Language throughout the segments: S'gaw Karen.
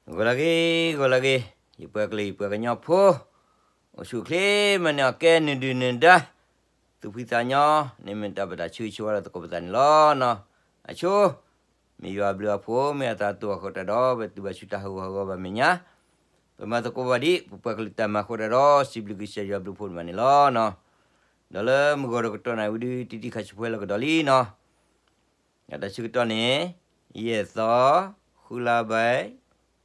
ဂီၤလၢအဂ့ၤ, ဂီၤလၢအဂ့ၤ, ယပှၤကလုာ်ယပှၤကညီဖိ, အိၣ်ဆူၣ်အိၣ်ချ့မၤန့ၢ်အီၤကဲနုာ်ဒုၣ်နုာ်ဒါ, သူၣ်ဖှံသးညီ, န့ၣ်မ့ၢ်တၢ်ဘၣ်တၢ်ဆၢဂ့ၤဆၢဝါလၢသကိးပသးန့ၣ်လီၤနီၤ. အဆိ, မ့ၢ်ယွၤဘျုးအဖှိၣ် မ့ၢ်အသးတိၢ်အဃိတၢ်ဒီး ပတုၤဘၣ်ဆူတၢ်ဟးဂီၤဟးဂီၤဘၣ်မဲာ်ညါ, ပမၤသကိးဘၣ်ဒံး ပပှၤကလုာ်တၢ်မၤအဃိတၢ်ဒီး စံးဘျုးကစၢ်ယွၤဘျုးဖှိၣ်န့ၣ်မးန့ၣ်လီၤနီၤ. ဒီးလၢမုၢ်ဂီၤဒီးကတီၢ်နၣ်ရံၣ်ဝံၤဒုး တံတံခါဆူၣ်ဖဲလၢကဒီးလံနီၤ. တၢ်ဆၢကတီၢ်န့ၣ်, ယဲၢ်သီ, ဃုလါဘဲ,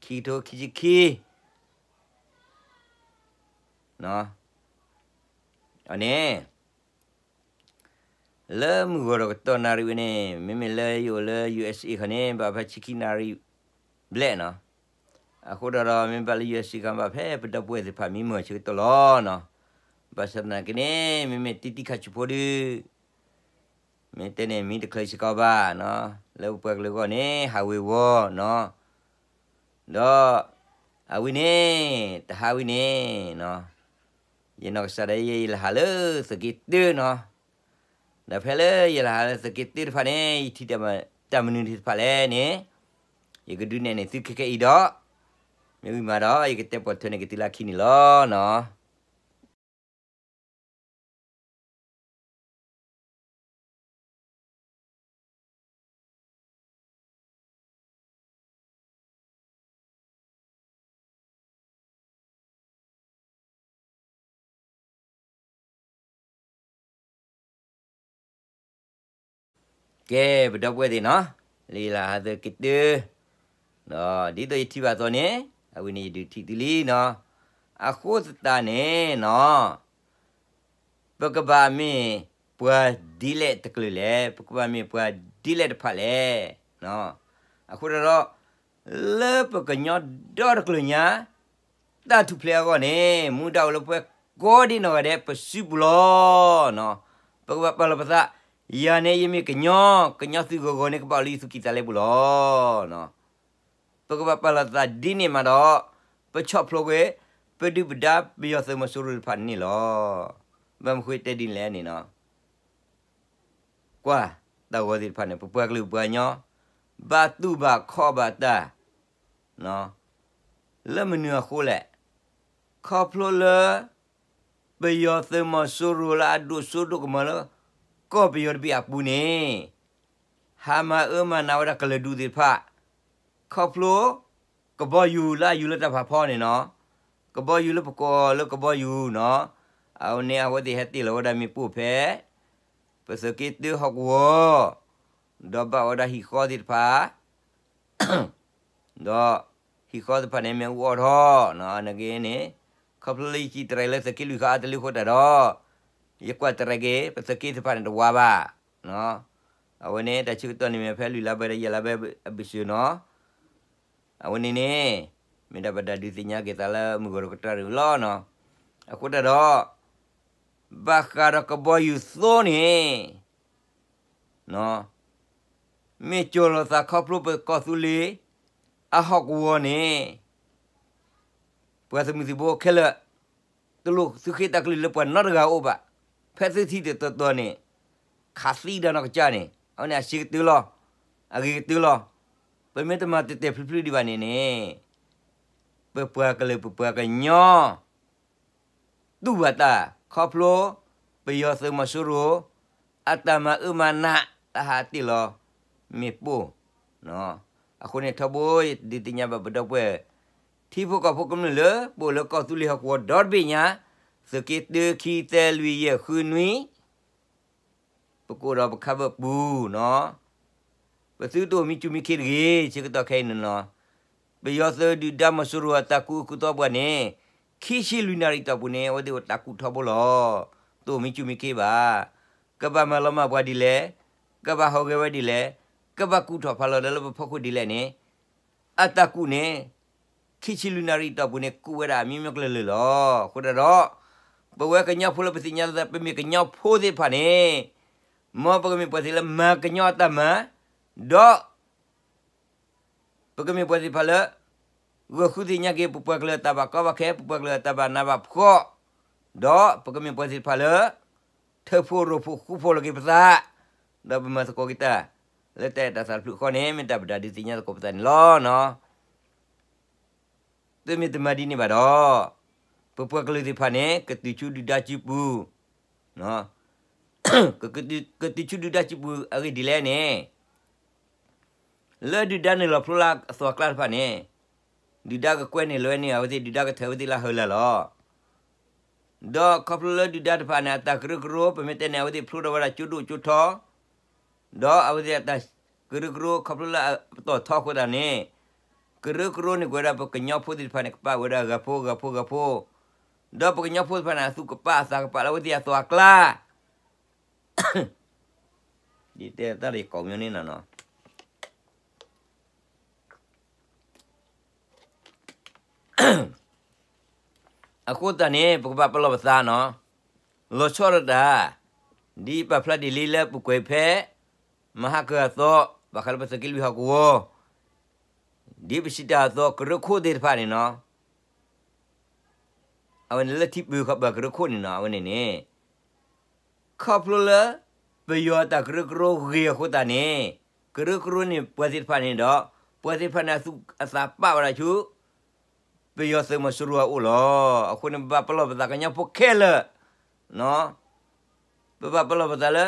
ခံကထိခံဆံခံ, န့ၣ်, လၢမုၢ်ဂီၤဒီးကတီၢ်နၣ်ရံၣ်ဝဲန့ၣ် မ့မ့ၢ်လၢယအိၣ်လၢ ယူၣ်အဲးစ့ၣ် ခီန့ၣ် ဘၣ်ဖဲဆံခံနၣ်ရံၣ်ဘျဲၣ်နီၤ. အဃိဒီးဒီး မ့ၢ်ဘၣ်လၢ ယူၣ်အဲးစ့ၣ် ခီ ဘၣ်ဖဲပဒီပုၢ်ဝဲၢ်သ့ၣ်တဖၣ်မံမီၢ်ဆၢကတီၢ်လီၤနီၤ. ဘၣ်ဆၣ်သနာ်က့န့ၣ် မ့မ့ၢ်တံတံခါဆူၣ်ဖိဒုး မ့ၢ်တဲန့ၣ် မံတချုးစ့ၢ်ကီးဘၣ်နီၤ, လၢပပှၤကလုာ်အဂီၢ်န့ၣ် ဟးဝ့ၤဝီၤနီၤ. ဒီးအဝံၤန့ၣ်, တဟးဝံၤန့ၣ်, ယနီၢ်ကစၢ်ဒၣ်ယဲ ယလဲၤဟးလၢသုးက့တၢနီၤ. ဒီးဖဲလၢယလဲၤဟးလၢသုးက့တၢတဖၣ်န့ၣ် ယထံၣ်တၢ်မနုၤသ့ၣ်တဖၣ်လဲၣ်န့ၣ်, ယကဒုးနဲၣ်န့ၢ်သုခဲကနံၣ်အံၤဒီး, မ့ၢ်ဝံၤမးဒီး ယကတဲပှၤထၢန့ၢ်က့ၤသုလၢခံန့ၣ်လီၤနီၤ. ကဲ, ပဒီပုၢ်ဝဲၢ်သ့ၣ်နီၤ, လၢယလဲၤဟးသုးက့တၢ, ဒီးဒ်သိးယထံၣ်ဘၣ်အသိးန့ၣ်, အဝံၤန့ၣ်ယဒုးထံၣ်သုလံနီၤ. အဃိသတးန့ၣ်နီၤ, ပကဘၣ်မ့ၢ်ပှၤဒ်လဲၣ်တကလုာ်လဲၣ်, ပကဘၣ်မ့ၢ်ပှၤဒ်လဲၣ်တဖၣ်လဲၣ်. အဃိဒီး လၢပကညီဒီတကလုာ်ညါ တၢ်ထူၣ်ဖျဲးအဂီၢ်န့ၣ် မူဒါအိၣ်လၢပဝဲကိးဒံနီၢ်ဂၤဒဲး ပစုပူၤလီၤ. ပကဘၣ်ပာ်လီၤပသး, ယၤန့ၣ် ယမ့ၢ်ကညီ, ကညီသုးဂီၤဂီၤန့ၣ် ကဘၣ်အိၣ်လၢယသူၣ်ကံၢ်သးလဲပူၤလီၤ. ပကဘၣ်ပာ်လီၤသးဒ်န့ၣ်မးဒီး, ပဆီၣ်ဖျိကွံာ် ပဒုၣ်ပဒါ ပယီၤသုးမီၤစိရိၤတဖၣ်န့ၣ်လီၤ. ဘၣ်မနုၤဃိတဲဒ်န့ၣ်လဲၣ်န့ၣ်နီၤ, ကွၢ်, တၢ်ဂီၤသ့ၣ်တဖၣ်န့ၣ် ပပှၤကလုာ်ပှၤကညီ ဘၣ်တူၢ်ဘၣ်ခီၣ်ဘၣ်တၢ် လၢမနုၤအဃိလဲၣ်. ခီဖျိလၢ ပယီၤသုးမီၤစိရိၤလၢအဒိၣ်စိဒိၣ်ကမီၤလၢ ကီၢ်ပယီၤတဘ့ၣ်အပူၤန့ၣ် ဟးမၤအၢမၤနးဝဲဒၣ်ကလုာ်ဒူၣ်သ့ၣ်တဖၣ်, ခီဖျိ ကဘီယူၤလၢအယူၤလၢတၢ်ဖးဖီန့ၣ်နီၤ, ကဘီယူၤလၢပကိးလၢကဘီယူၤနီၤ, အဝဲန့ၣ်အဝဲသ့ၣ်ဟဲတ့ၢ်လီၤဝဲဒၣ်မ့ၣ်ပိၢ်ဖဲ ပသုးက့တၢဟီၣ်ကဝီၤ, ဒီးဘၣ်ဝဲဒၣ်ဟံၣ်ဃီသ့ၣ်တဖၣ် ဒီးဟံၣ်ဃီသ့ၣ်တဖၣ်န့ၣ် မ့ၢ်အူအီၣ်ထီၣ်, နဂ့ၤန့ၣ်, ခီဖျိလၢယစံးတရံးလၢသုးက့လွံၢ်ဃီအါတလၢအဃိတၢ်ဒီး, ယကွၢ်တရံးက့ၤ ပသုးက့သ့ၣ်တဖၣ်န့ၣ်တဝါဘၣ်. အဝဲန့ၣ် တၢ်ဆၢကတီၢ်န့ၣ်မ့ၢ်ဖဲလွံၢ်လါဘၢၣ်ဒီးယဲၢ်လါဘၢၣ်အဘၢၣ်စၢၤနီၤ. အဝဲန့ၣ်န့ၣ်, မ့ၢ်ဒၣ်ပတၢ်ဒုးသ့ၣ်ညါက့ၤသးလၢမုၢ်ဂီၤတကတီၢ်န့ၣ်လီၤ. အဃိတၢ်ဒီး ဘၣ်ဃးဒီးကဘီယူၤသိန့ၣ် မ့ၢ်ကၠီၤလီၤသးခီဖျိပကီၢ်သူလ့ၤအဟီၣ်ကဝီၤန့ၣ်, ပှၤသုးမုၢ်သံၣ်ဘိခဲလၢာ် တလိၣ်သုးဃ့တၢ်ကလုၢ်လၢပှၤနီတဂၤအိၣ်ဘၣ်. ဖဲသုထံၣ်တတီၤတီၤန့ၣ်, ခးသံဒၣ်နီၢ်ကစၢ်န့ၣ်, အဝဲန့ၣ်အစ့ကတၢၢ်လီၤ, အဂ့ၤကတၢၢ်လီၤ. ပမ့ၢ်တမၤတဲာ်တဲာ်ဖျုးဖျုးဒံးဘၣ်န့ၣ်န့ၣ်, ပပှၤကလုာ်ပပှၤကညီ တူၢ်ဘၣ်တၢ်ခီဖျိ ပယီၤသုးမီၤစိရိၤ အတၢ်မၤအၢမၤနး တၢ်ဟးတ့ၢ်လီၤမ့ၣ်ပိၢ်. အဃိန့ၣ်ထီဘိ ယဒုးသ့ၣ်ညါဘၣ်ပဒီပုၢ်ဝဲၢ် ထံဖိကီၢ်ဖိကမျၢၢ်လၢ ပအိၣ်လၢကီၢ်သူလ့ၤဟီၣ်ကဝီၤဒီတဘ့ၣ်ညါ, သုးက့တၢ ခံ သၢ လွံၢ် ယဲၢ် ဃု နွံ ပကအိၣ်ဒီးပခးဘၢပူၤနီၤ, ပသုတအိၣ်မံစူၣ်မံခ့တဂ့ၤ, ဆၢကတီၢ်ခဲအံၤန့ၣ်နီၤ, ပယီၤသုးဒုၣ်ဒါမီၤစိရိၤအတၢ်ကူၣ်အၢကူၣ်သီပှၤန့ၣ်, ခံဆံလွံၢ်နၣ်ရံၣ်တီၢ်ပူၤန့ၣ် အဝဲသ့ၣ်အိၣ်တၢ်ကူၣ်ထီဘိလီၤ. တအိၣ်မံစူၣ်မံခ့ဘၣ်. ကဘၣ်မၤလီၤမၢ်ပှၤဒ်လဲၣ်, ကဘၣ်ဟီၣ်ဂဲၤဝဲဒ်လဲၣ်, ကဘၣ်ကူၣ်ထီၣ်ဖးလီၤဒီးလၢပဖီခိၣ်ဒ်လဲၣ်န့ၣ်, အတၢ်ကူၣ်န့ၣ် ခံဆံလွံၢ်နၣ်ရံၣ်တီၢ်ပူၤန့ၣ် ကူၣ်ဝဲဒၣ်အမံၤမံၤကလုာ်လၢာ်လီၤ. အဃိတၢ်ဒီး, ပဝဲကညီဖိလၢပသ့ၣ်ညါလၢပမ့ၢ်ကညီဖိသ့ၣ်တဖၣ်န့ၣ်, မ်ပကမ့ၢ်ပှၤသ့ၣ်လၢမၤကညီအတၢ်မၤ, ဒီး ပကမ့ၢ်ပှၤသ့ၣ်တဖၣ်လၢ ဂၢၢ်ဃုသ့ၣ်ညါက့ၤ ပပှၤကလုာ်အတၢ်ဘၣ်ကီဘၣ်ခဲ, ပပှၤကလုာ်အတၢ်ဘၣ်နးဘၣ်ဖှီၣ်, ဒီးပကမ့ၢ်ပှၤသ့ၣ်တဖၣ်လၢ ထၢဖှိၣ်ရိၣ်ဖှိၣ်ဃူဖှိၣ်လီၤက့ၤပသး, ဒီးပမၤသကိးက့ၤတၢ် လၢတၢ်အဲၣ်တၢ်သးတဖျၢၣ်ဃီန့ၣ် မ့ၢ်တၢ်ပတၢ်ဒုးသ့ၣ်ညါသကိးပသးန့ၣ်လီၤ. သုမ့ၢ်တမၤဒ်န့ၣ်ဘၣ်ဒီး, ပပှၤကလုာ်သ့ၣ်တဖၣ်န့ၣ် ကတုၤဆူဒုၣ်ဒါစုပူၤ, ကတုၤဆူဒုၣ်ဒါစုပူၤ အဂ့ၢ်ဒ်လဲၣ်န့ၣ်, လၢဒုၣ်ဒါနုာ်လီၤဖျိလၢအသွဲၣ်အကျါတဖၣ်န့ၣ်, ဒုၣ်ဒါကကွဲန့ၢ်လွဲန့ၢ်အဝဲသ့ၣ်, ဒုၣ်ဒါကထၢဝဲသ့ၣ်လၢဟၢလၢ်လီၤ. ဒီးခီဖျိလၢဒုၣ်ဒါတဖၣ်န့ၣ် အတၢ်ကရၢကရိ ပမ့ၢ်တဲန့ၣ် အဝဲသ့ၣ်ဖျိထီၣ်ဝဲဒၣ်ကၠိဒိၣ်ကၠိထီ, ဒီးအဝဲသ့ၣ်အတၢ်ကရၢကရိ ခီဖျိလၢအပတီၢ်ထီအဃိသတးန့ၣ်, ကရၢကရိန့ၢ်ပှဲၤဒၣ် ပကညီဖိသ့ၣ်တဖၣ်န့ၣ် ကပာ်ဝဲဒၣ်ဂၤဖိဂၤဖိဂၤဖိ, ဒီးပကညီဖိသ့ၣ်တဖၣ်န့ၣ် အသူၣ်ကပာ်အသးကပာ်လၢအဝဲသ့ၣ်အသွဲၣ်အကျါ ဒ်တဲတၢ်လၢယကိးမညီန့ၣ်နီၤနီၤ. အဃိသတးန့ၣ် ပကဘၣ်ပလီၢ်ပသးနီၤ, လီၤဆီဒၣ်တၢ်, ဒ်ပာ်ဖျါဒ်လံလၢပူၤကွံာ်ဖဲ မဟါကအသီ, ဘၣ်ဃးလၢပသုးက့လွံၢ်ဟီၣ်ကဝီၤ, ဒ်ပစံးတၢ်အသိးကရၢခိၣ်သ့ၣ်တဖၣ်န့ၣ်နီၤ, အဝဲန့ၣ်လၢထံပၢၤဃီပၤကရၢခိၣ်န့ၣ်နီၤ, အဝဲန့ၣ်န့ၣ် ခီဖျိလၢ ပယီၤအတၢ်ကရၢကရိဂ့ၤအဃိသတးန့ၣ်, ကရၢကရိန့ၢ်ပှၤသ့ၣ်တဖၣ်န့ၣ်ဒီး, ပှၤသ့ၣ်တဖၣ်န့ၣ်အသူၣ်အသးပာ်ဝဲဒၣ်ဆူ ပယီၤသုးမီၤစိရိၤအအိၣ်လီၤ. အဃိန့ၣ် ပဘၣ်ပလီၢ်ပသးကညီဖိခဲလၢာ်, ပဘၣ်ပလီၢ်ပသးလၢ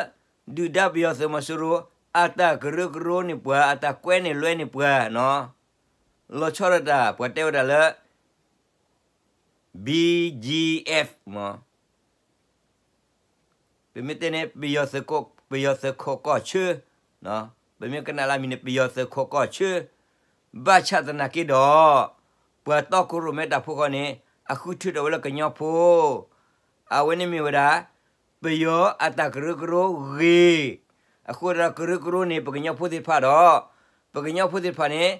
ဒုၣ်ဒါပယီၤသုးမီၤစိရိၤ အတၢ်ကရၢကရိန့ၢ်ပှၤ, အတၢ်ကွဲန့ၢ်လွဲန့ၢ်ပှၤနီၤ, လီၤဆီဒၣ်တၢ် ပှၤတဲဝဲဒၣ်လၢ BGF မ့ၢ် ပမ့ၢ်တဲန့ၣ် ပယီၤသုးခိးကီၢ်ဆၢ, ပမ့ၢ်ကနၣ်လၢအမံၤန့ၣ် ပယီၤသုးခိးကီၢ်ဆၢ, ဘၣ်ဆၣ်သနာ်က့ဒီး ပှၤတီခိၣ်ရိၣ်မဲတၢ်ဖိဃီန့ၣ် အဃုထၢထီၣ်ဝဲလၢကညီဖိ, အဝဲန့ၣ်မ့ၢ်ဝဲဒၣ် ပယီၤအတၢ်ကရၢကရိဂ့ၤ, အဃိဒီးကရၢကရိန့ၢ် ပကညီဖိသ့ၣ်တဖၣ်ဒီး, ပကညီဖိသ့ၣ်တဖၣ်န့ၣ်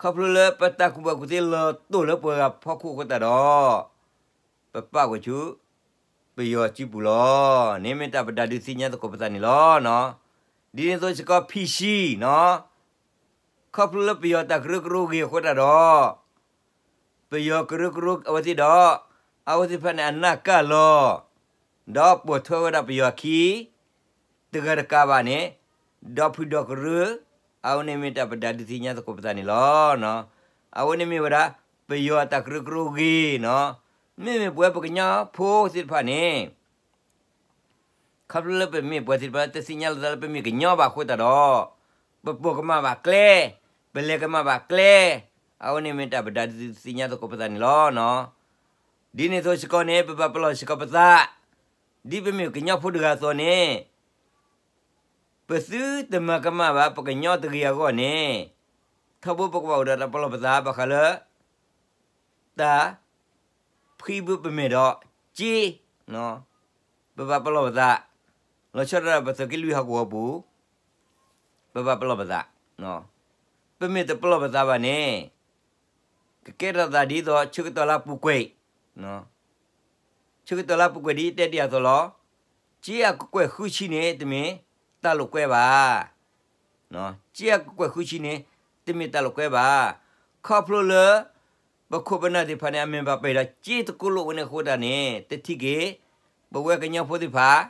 ခီဖျိလၢပတၢ်ကူၣ်ဘၣ်ကူၣ်သ့လီၤတိၢ်လၢပှၤဂၤဖီခိၣ်အဃိသတးဒီး, ပပာ်ကွံာ်ဆူ ပယီၤစုပူၤလီၤ. န့ၣ်မ့ၢ်တၢ်ပဒုးသ့ၣ်ညါသကိးပသးန့ၣ်လီၤ. ဒ်န့ၣ်အသိးစ့ၢ်ကီး ဖံၣ်ဆံနီၤ, ခီဖျိလၢပယီၤတၢ်ကရၢကရိဂ့ၤအဃိသတးဒီး, ပယီၤကရၢကရိအဝဲသ့ၣ်ဒီး, အဝဲသ့ၣ်တဖၣ်န့ၣ်အနၢ်ကၢ်လီၤ, ဒီးပိာ်ထွဲဝဲဒၣ်ပယီၤအခံ တဂၤတကးဘၣ်န့ၣ်, ဒီဖုဒီကရၢ, အဝဲန့ၣ်မ့ၢ်တၢ်ပဒုးသ့ၣ်ညါသကိးပသးန့ၣ်လီၤ. အဝဲန့ၣ်မ့ၢ်ဝဲဒၣ် ပယီၤအတၢ်ကရၢကရိဂ့ၤနီၤ, မ့မ့ၢ်ပဝဲပကညီဖိသ့ၣ်တဖၣ်န့ၣ် ခီဖျိလၢပမ့ၢ်ပှၤသ့ၣ်တဖၣ်တသ့ၣ်ညါလိာ်သးလၢပမ့ၢ်ကညီဘၣ်အဃိသတးဒီး, ပပိာ်ကမၣ်ဘၣ်ကျဲ, ပလဲၤကမၣ်ဘၣ်ကျဲ, အဝဲန့ၣ်မ့ၢ်တၢ်ပဒုးသ့ၣ်ညါသကိးပသးန့ၣ်လီၤ. ဒ်န့ၣ်အသိးစ့ၢ်ကီးန့ၣ် ပဘၣ်ပလီၢ်စ့ၢ်ကီးပသး, ဒ်ပမ့ၢ်ကညီဖိတဂၤအသိးန့ၣ် ပသုတမၤကမၣ်ဘၣ် ပကညီတဂ့ၤအဂီၢ်န့ၣ်, ထီဘိပကဘၣ်အိၣ်ဒီးတၢ်ပလီၢ်ပသးဘၣ်ဃးလၢ တၢ်ဖှံဘၣ်ပမဲာ်ဒီး က့, ပဘၣ်ပလီၢ်ပသး, လီၤဆီဒၣ်တၢ်ပသုးက့လွံၢ်ဟီၣ်ကဝီၤပူၤ, ပဘၣ်ပလီၢ်ပသး, ပမ့ၢ်တပလီၢ်ပသးဘၣ်န့ၣ် ကကဲထီၣ်သးဒ်သိး ဆၢကတီၢ်လၢပူၤကွံာ်, ဆၢကတီၢ်လၢပူၤကွံာ်ဒ်တဲတ့ၢ်အသိးလီၤ. က့အကကွဲၢ်ဃုဆံန့ၣ် တမ့ၢ်တၢ်လိာ်ကွဲဘၣ်. က့အကကွဲၢ်ဃုဆံန့ၣ် တမ့ၢ်တၢ်လိာ်ကွဲဘၣ်. ခီဖျိလၢ ပခိၣ်ပနၢ်သ့ၣ်တဖၣ်န့ၣ် အမဲာ်ဘၣ်ပဲာ်ဒီးက့တကိးလိာ်ဝဲန့ၣ်အဃိသတးန့ၣ် တထံၣ်က့ၤ ပဝဲကညီဖိသ့ၣ်တဖၣ်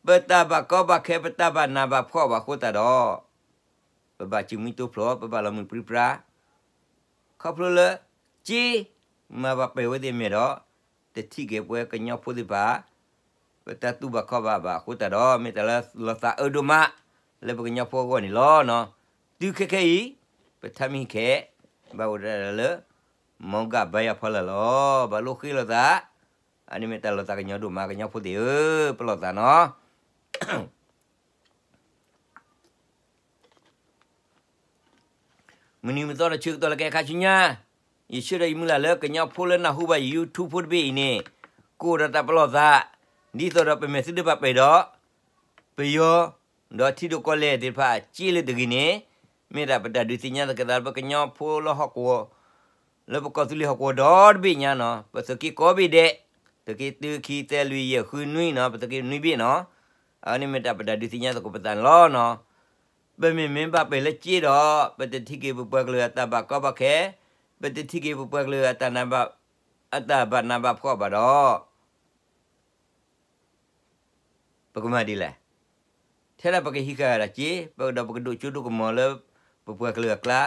ပတၢ်ဘၣ်ကီဘၣ်ခဲ ပတၢ်ဘၣ်နးဘၣ်ဖှီၣ်ဘၣ်အဃိသတးဒီး ပဘၣ်စူးမံတိဖျိး ပဘၣ်လီၤမုၢ်ပြံပြါ ခီဖျိလၢ က့ မၤဘၣ်ပဲာ်ဝဲသ့ၣ်အမဲာ်ဒီး တထံၣ်က့ၤပဝဲကညီဖိသ့ၣ်တဖၣ် ပတၢ်တူၢ်ဘၣ်ခီၣ်ဘၣ်ဘၣ်အဃိသတးဒီး မ့ၢ်တၢ်လၢလီၤသးအၢဒိၣ်မး လၢပကညီဖိအဂီၢ်န့ၣ်လီၤ. တုၤခဲခဲအံၤ ပထါမံၤဟံၣ်ခဲ ဘၣ်အိၣ်ဒၣ်လၢ မီကၣ်ဘါယွၤဖီလာ်လီၤ. ဘၣ်လိၣ်ဃ့လိာ်သး အန့ၣ်မ့ၢ်တၢ်လီၤသးကညီၤဒိၣ်မး ကညီဖိသ့ၣ်ဧၢ, ပလီၢ်သးနီၤ. မုၢ်နံၤမုၢ်သီတဆၢကတီၢ်လၢကဟဲခါဆူညါ, ယဆၢဒီးယမုၢ်လၢ်လၢကညီဖိလၢနၢ်ဟူဘၣ်ယ YouTube ဖိတဘ့ၣ်အံၤန့ၣ် ကအိၣ်ဒီးတၢ်ပလီၢ်သး ဒ်သိးဒီးပမဲာ်သုတဘၣ်ပဲာ်ဒီး ပယီၤ ဒီးထံဒိၣ်ကီၢ်လဲၢ်သ့ၣ်တဖၣ် က့လၢတဂ့ၤန့ၣ် မ့ၢ်ဒၣ်ပတၢ်ဒုးသ့ၣ်ညါသကဲသးလၢပကညီဖိလၢဟီၣ်ကဝီၤ လၢပကီၢ်သူလ့ၤဟီၣ်ကဝီၤဒီတဘ့ၣ်ညါနီၤ, ပသုးက့ကိးဘ့ၣ်ဒဲး, သုးက့တုၤခံသၢလွံၢ်ယဲၢ်ဃုနွံနီၤ, ပသုးက့နွံဘ့ၣ်နီၤ, အန့ၣ်မ့ၢ်တၢ်ပတၢ်ဒုးသ့ၣ်ညါသကိးပသးန့ၣ်လီၤနီၤ. ပမ့ၢ်မ့ၢ်ဘၣ်ပဲာ်လၢက့ဒီး ပတထံၣ်က့ၤပပှၤကလုာ်အတၢ်ဘၣ်ကီဘၣ်ခဲ, ပတထံၣ်က့ၤပပှၤကလုာ်အတၢ်ဘၣ်နးဘၣ်ဖှီၣ်ဘၣ်ဒီး ပကမၤဒ်လဲၣ်. ထဲဒၣ်ပကဟံးဃာ်ဒၣ်က့, ပကဒီးပကဒိၣ်စိဒိၣ်ကမီၤလၢ ပပှၤကလုာ်အကျါ,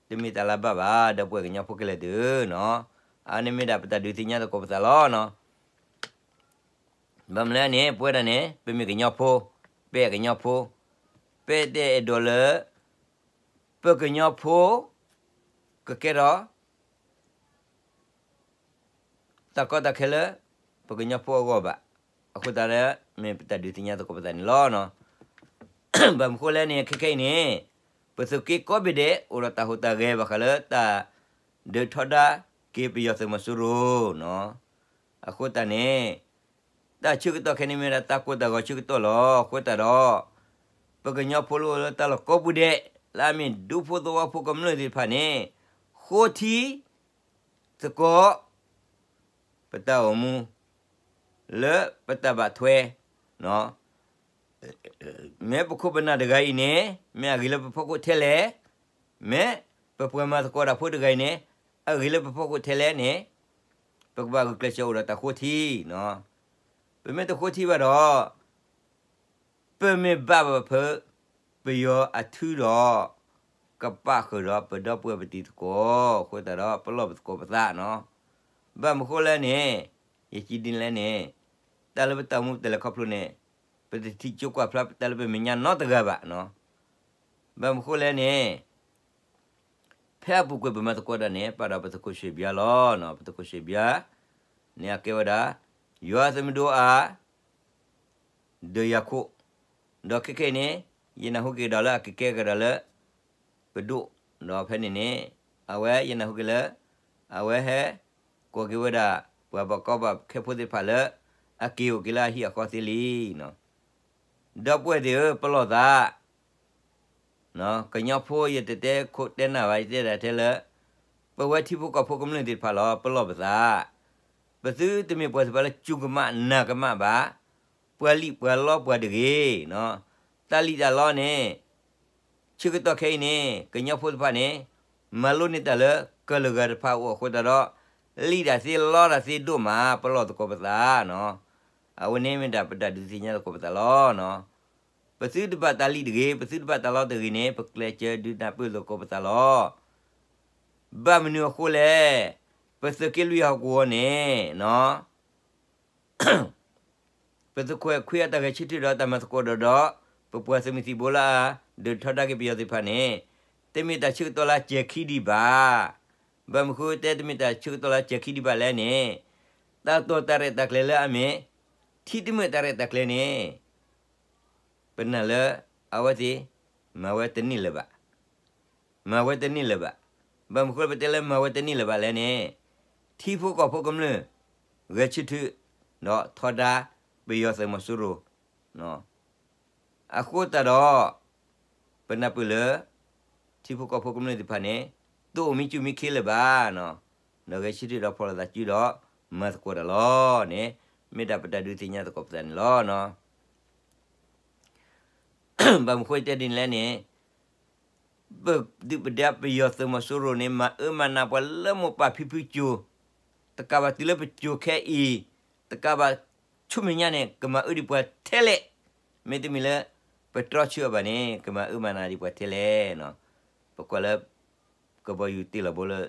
တ တမ့ၢ်တၢ်လၢအဘၣ်ဘၣ် ဒီပုၢ်ဝဲၢ်ကညီဖိခဲလၢာ်သ့ၣ်ဧၢနီၤ. အန့ၣ်မ့ၢ်ဒၣ်ပတၢ်ဒုးသ့ၣ်ညါသကိးပသးလီၤနီၤ. ဘၣ်မနုၤလဲၣ်န့ၣ် ပဝဲဒၣ်န့ၣ် ပမ့ၢ်ကညီဖိ, ပအဲၣ်ကညီဖိ, ပတအဲၣ်ဒိးလၢ ပကညီဖိ ကကဲထီၣ် တၢ်ကီတၢ်ခဲလၢ ပကညီဖိအဂီၢ်ဘၣ်. အဃိသတးဒီး မ့ၢ်ပတၢ်ဒုးသ့ၣ်ညါသကိးပသးန့ၣ်လီၤ. ဘၣ်မနုၤဃိလဲၣ်န့ၣ် ခဲခဲအံၤန့ၣ် ပသုးက့ကိးဘ့ၣ်ဒဲး အိၣ်ဒီးတၢ်ဟူးတၢ်ဂဲၤဘၣ်ဃးလၢတၢ်ဒုးထီဒါက့ၤပယီၤသုးမီၤစိရိၤနီၤ. အဃိသတးန့ၣ် တၢ်ဆၢကတီၢ်ခဲအံၤန့ၣ်မ့ၢ်ဒၣ်တၢ်ကိၢ်တၢ်ဂီၤဆၢကတီၢ်လီၤ. အဃိသတးဒီး ပကညီဖိလၢအိၣ်လၢတၢ်လီၢ်ကိးပူၤဒဲး လၢအမ့ၢ်ဒူဖိသဝီဖိကမျၢၢ်သ့ၣ်တဖၣ်န့ၣ် ဃိထံသကိး ပတၢ်အိၣ်မူ လၢပတၢ်ဘၣ်ထွဲ မ့ၢ်ပခိၣ်ပနၢ်တဂၤအံၤန့ၣ် မ့ၢ်အဂ့ၤလၢပဖီခိၣ်ထဲလဲၣ်, မ့ၢ်ပပှၤမၤသကိးတၢ်ဖိတဂၤအံၤန့ၣ် အဂ့ၤလၢပဖီခိၣ်ထဲလဲၣ်န့ၣ် ပကဘၣ်ဂုာ်ကျဲးစၢးအိၣ်ဒီးတၢ်ဃိထံ. ပမ့ၢ်တဃိထံဘၣ်ဒီး ပမ့ၢ်ဘၣ်ဘၣ်ဖုး ပယီၤအထုဒီး ကပာ်ဃုာ်ဒီးပဒီပုၢ်ဝဲၢ်ပတံၤသကိး, အဃိသတးဒီး ပလီၢ်ပသကိးပသးနီၤ. ဘၣ်မနုၤဃိလဲၣ်န့ၣ် ယစံးဒ်လဲၣ်န့ၣ် တၢ်လၢပတၢ်အိၣ်မူပတလဲၤခီဖျိန့ၣ် ပတထံၣ်ကၠိကွၢ်ဖျါတၢ်လၢပမဲာ်ညါနီတဂၤဘၣ်နီၤ. ဘၣ်မနုၤဃိလဲၣ်န့ၣ် ဖဲအပူၤကွံာ်ပမၤသကိးတၢ်န့ၣ် ပာ်ဒီးပသုးခိၣ်ရွှ့ၣ်ဘျါလီၤ. ပသုးခိၣ်ရွှ့ၣ်ဘျါန့ၣ် အကဲဝဲဒၣ် ယွၤသုးမုၢ်ဒိၣ်အ ဒီးယၤခိၣ်, ဒီးခဲခဲအံၤန့ၣ် ယနၢ်ဟူက့ၤဒီးလၢအကကဲကဒီးလၢ ပဒိၣ်, ဒီးဖဲန့ၣ်န့ၣ် အဝဲယနၢ်ဟူက့ၤလၢ အဝဲဟဲ ကိးက့ၤဝဲဒၣ် ပှၤဘၣ်ကီဘၣ်ခဲဖိသ့ၣ်တဖၣ်လၢ အက့ၤအိၣ်က့ၤလၢအဟံၣ်အဃီသ့လံ. ဒီပုၢ်ဝဲၢ်သ့ၣ်ဧၢ ပလီၢ်သး ကညီဖိယတတဲခိၣ်တဲနၢ်ဘၣ် ယတဲဒၣ်ထဲလၢ ပဝဲထံဖိကီၢ်ဖိကမျၢၢ်သ့ၣ်တဖၣ်လီၤ ပလီၢ်ပသး, ပသုတမ့ၢ်ပှၤသ့ၣ်တဖၣ်လၢကၠူကမၣ်နၢ်ကမၣ်ဘၣ်, ပှၤလံၣ်ပှၤလီပှၤတဂ့ၤ, တၢ်လံၣ်တၢ်လီန့ၣ် ဆၢကတီၢ်ခဲအံၤန့ၣ် ကညီဖိသ့ၣ်တဖၣ်န့ၣ် မၤလိန့ၢ်တၢ်လၢကလုာ်ဂၤတဖၣ်အအိၣ်အဃိသတးဒီး လံၣ်တၢ်သ့လီတၢ်သ့ဒိၣ်မး ပလီၢ်သကိးပသးနီၤ. အဝဲန့ၣ်မ့ၢ်ဒၣ်ပတၢ်ဒုးသ့ၣ်ညါသကိးပသးလီၤ. ပသုတဘၣ်တၢ်လံၣ်တဂ့ၤ, ပသုတဘၣ်တၢ်လီတဂ့ၤန့ၣ် ပကျဲးစၢးဒုးနၢ်ပၢၢ်သကိးပသးလီၤ. ဘၣ်မနုၤအဃိလဲၣ်, ပသုးက့လွံၢ်ဟီၣ်ကဝီၤန့ၣ် ပသုးခိၣ်ခွံအတၢ်ဂဲၤဆၢထၢၣ်ဒီးတၢ်မၤသကိးဒီးဒီး ပပှၤသုးမုၢ်သံၣ်ဘိလၢအဒုးထီဒါက့ၤပယီၤသ့ၣ်တဖၣ်န့ၣ် တမ့ၢ်တၢ်ဆၢကတီၢ်လၢအစဲၤခံဒံးဘၣ်. ဘၣ်မနုၤဃိတဲတမ့ၢ်တၢ်ဆၢကတီၢ်လၢအစဲၤခံဒံးဘၣ်လဲၣ်န့ၣ် တၢ်တိာ်တၢ်ရဲၣ်တၢ်ကျဲၤလၢအမ့ၢ် ထံတမုာ်တၢ်ရဲၣ်တၢ်ကျဲၤန့ၣ် ပနာ်လၢ အဝဲသ့ၣ် မၤဝဲတန့ၢ်လၢၤဘၣ်. မၤဝဲတန့ၢ်လၢၤဘၣ်. ဘၣ်မနုၤဃိပတဲလၢမၤဝဲတန့ၢ်လၢၤဘၣ်လဲၣ်န့ၣ် ထံဖိကီၢ်ဖိကမျၢၢ် ဂဲၤဆၢထၢၣ် ဒီးထီဒါ ပယီၤသုးမီၤစိရိၤ အဃိသတးဒီး ပနၢ်ပၢၢ်လၢ ထံဖိကီၢ်ဖိကမျၢၢ်သ့ၣ်တဖၣ်န့ၣ် တအိၣ်မံစူၢ်မံခ့လၢၤဘၣ်. ဒီးဂဲၤဆၢထၢၣ်ဒီးဖီၣ်လိာ်သးစုဒီး မၤသကိးတၢ်လီၤန့ၣ် မ့ၢ်ဒၣ်ပတၢ်ဒုးသ့ၣ်ညါသကိးပသးန့ၣ်လီၤ. ဘၣ်မနုၤဃိတဲဒ်န့ၣ်လဲၣ်န့ၣ် ပဒုၣ်ပဒါပယီၤသုးမီၤစိရိၤန့ၣ် မၤအၢမၤနးပှၤလၢမိၢ်ပၢ်ဖံဖုစိၤ, တကးဘၣ်တုၤလၢပစိၤခဲအံၤ, တကးဘၣ်ဆူမဲာ်ညါန့ၣ် ကမၤအၢဒံးပှၤထဲလဲၣ်. မ့တမ့ၢ်လၢ ပတြီဆၢအီၤဘၣ်န့ၣ် ကမၤအၢမၤနးဒံးပှၤထဲလဲၣ်. ပကွၢ်လၢ ကဘီယူၤတ့ၢ်လီၤဘိလၢ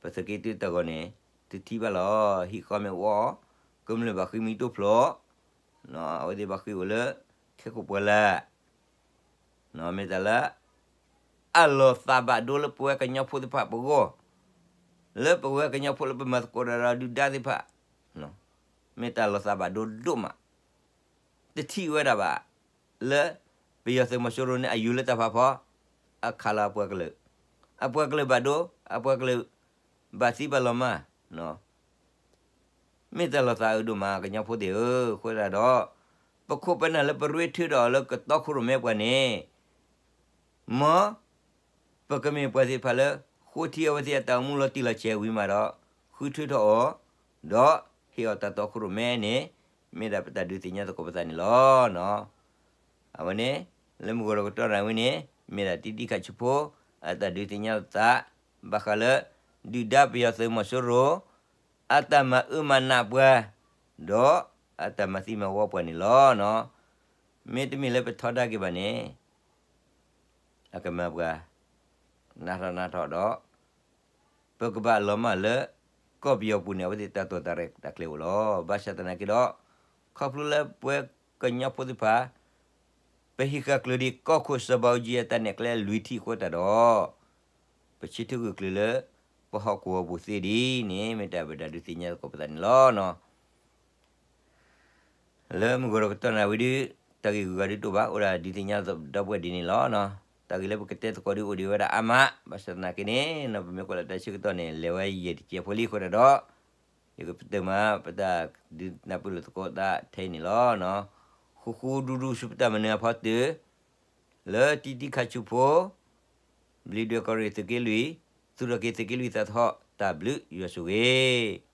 ပသုးက့တုတၢ်ဂီၤန့ၣ် သုထံၣ်ဘၣ်လီၤ. ဟံၣ်ဃီမ့ၢ်ဝီ, ကမျၢၢ်ဘၣ်ဃ့ၢ်မှံတိဖျိ, အဝဲသ့ၣ်ဘၣ်ဃ့ၢ်အိၣ်လၢ ခဲကိာ်ပှၢ်လၢ် မ့ၢ်တၢ်လၢ အလီၤသးဘၣ်ဒိလၢပဝဲကညီဖိသ့ၣ်တဖၣ်ပဂီၢ်, လၢပဝဲကညီဖိလၢပမၤသကိးတၢ်ဒီးဒုၣ်ဒါသ့ၣ်တဖၣ်, မ့ၢ်တၢ်လီၤသးဘၣ်ဒိဒိၣ်မး, တထံၣ်ဝဲဒၣ်ဘၣ် လၢ ပယီၤသုးမီၤစိရိၤန့ၣ် အယူၤလၢတၢ်ဖးဖီ, အခးလီၤအပှၤကလုာ်, အပှၤကလုာ်ဘၣ်ဒိ, အပှၤကလုာ် ဘၣ်သံဘၣ်လီၤမး မ့ၢ်တၢ်လီၤသးအၢဒိၣ်မး ကညီဖိသ့ၣ်ဧၢ, အဃိသတးဒီး ပခိၣ်ပနၢ်လၢပရ့ထၢဒီးလၢကတီခိၣ်ရိၣ်မဲပှၤန့ၣ်, မ် ပကမ့ၢ်ပှၤသ့ၣ်တဖၣ်လၢ ဃိထံအဝဲသ့ၣ်အတၢ်အိၣ်မူလီၤတံၢ်လီၤဆဲးဝံၤမးဒီး ဃုထၢထီၣ်အီၤ, ဒီးဟ့ၣ်အီၤတၢ်တီခိၣ်ရိၣ်မဲန့ၣ် မ့ၢ်ဒၣ်ပတၢ်ဒုးသ့ၣ်ညါသကိးပသးန့ၣ်လီၤ. အဝဲန့ၣ် လၢမုၢ်ဂီၤဒီးကတီၢ်နၢ်ဝဲန့ၣ် မ့ၢ်ဒၣ်တံၤတံၤခးဆူဖိ အတၢ်ဒုးသ့ၣ်ညါသး ဘၣ်ဃးလၢ ဒုၣ်ဒါပယီၤသုးမီၤစိရိၤ အတၢ်မၤအၢမၤနးပှၤ ဒီးအတၢ်မၤသံမၤဝီပှၤန့ၣ်လီၤ. မ့တမ့ၢ်လၢပထီဒါက့ၤဘၣ်န့ၣ် အကမၤပှၤ နးထီၣ်နးထီၣ်ဒီး ပကဘၣ်လီၤမၢ်လၢ ကီၢ်ပယီၤပူၤန့ၣ် အဝဲသ့ၣ်တၢ်တိာ်တၢ်ရဲၣ်တၢ်ကျဲၤအိၣ်လီၤ. ဘၣ်ဆၣ်သနာ်က့ဒီး ခီဖျိလၢပဝဲကညီဖိသ့ၣ်တဖၣ် ပဟံးဃာ်ကျၢၤဒံးကီၢ်ခိၣ်စီၤဘးအူကၠံအတၢ်နဲၣ်ကျဲလွံၢ်ထံၣ်အဃိသတးဒီး ပဆၢထၢၣ်ဂၢၢ်ကျၢၤလၢ ပဟီၣ်ကဝီၤပူၤသ့ဒ်န့ၣ် မ့ၢ်တၢ်ဘၣ်ဒုးသ့ၣ်ညါသကိးပသးန့ၣ်လီၤ. လၢမုၢ်ဂီၤဒီးကတီၢ်နၣ်ဝံၤဒုး တၢ်ဂ့ၢ်ဂုၤဂၤဒုးတအိၣ်ဘၣ်, အိၣ်ဒၣ်ဒုးသ့ၣ်ညါဒီပုၢ်ဝဲၢ်ဒ်န့ၣ်လီၤ. တၢ်ဂ့ၢ်လၢပကတဲသကိးဒုးအိၣ်ဒံးဝဲဒၣ်အါမး, ဘၣ်ဆၣ်သနာ်က့န့ၣ် ပမ့ၢ်ကွၢ်လၢတၢ်ဆၢကတီၢ်န့ၣ် လဲၤဝဲယဲၢ်တကဲးဖိလံအဃိသတးဒီး ယကပတုာ်မး ပတၢ်ဒုးနၢ်ပၢၢ်လိာ်သကိးသးထဲအံၤန့ၣ်လီၤ. ဃူဃူဒူဒူဆူပတၢ်မနုၤအဖီတၢၢ် လၢတံတံခါဆူဖိ ဘျံးဒွဲၣ်ကီၢ်ရ့ၣ်သုးက့လွံၢ်, သူၣ်ထီၣ်က့ၤသုးက့လွံၢ်သးသဟီၣ် တၢ်ဘျုးယွၤဆိၣ်ဂ့ၤ